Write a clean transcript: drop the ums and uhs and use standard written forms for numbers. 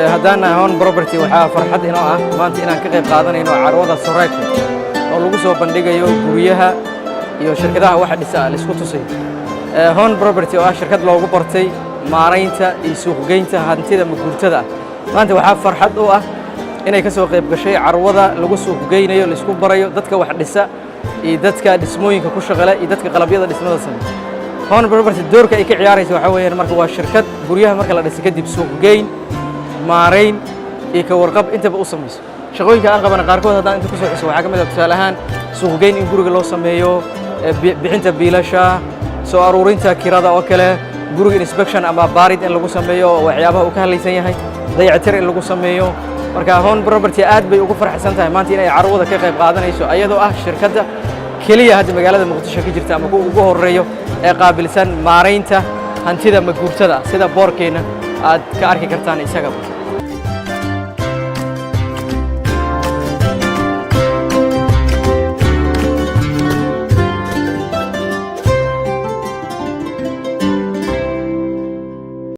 Haddaan nahay Hon Property, waxaa farxad inoo ah maanta inaan ka qayb qaadanayno carwada Soreco oo lagu soo bandhigayo guryaha iyo shirkadaha waxa dhisa la isku tusay. Hon Property oo ah shirkad loogu bartay maaraynta iyo suuqgeynta hantida maguurtada ah, maanta waxaa farxad u ah inay ka soo qayb gashay carwada lagu suuqgeynayo, laisku barayo dadka wax dhisa iyo dadka dhismooyinka ku shaqale iyo dadka qalabyada dhismada sameeya. Hon Property doorka ay ka ciyaaraysa waxaa weeyaan, marka waa shirkad guryaha marka la dhisa kadib suuqgeyn, maarayn iyo ka warqab intaba u samayso. Shaqooyinka aan qabana qaarkood haddaan inta kusoo xuso, waxaa ka mid ah, tusaale ahaan, suuqgeyn in guriga loo sameeyo, bixinta biilasha, soo aruurinta kirada oo kale, guriga inspection ama baarid in lagu sameeyo oo waxyaabaha uu ka hadlaysan yahay, dayactir in lagu sameeyo. Marka Hon Property aad bay ugu farxsan tahay maanta inay carwada ka qayb qaadanayso, ayadoo ah shirkadda keliya hadda magaalada Muqdisho ka jirta ama kuwa ugu horeeyo ee qaabilsan maaraynta hantida maguurtada, sida boorkeenna aad ka arki kartaan isagaba.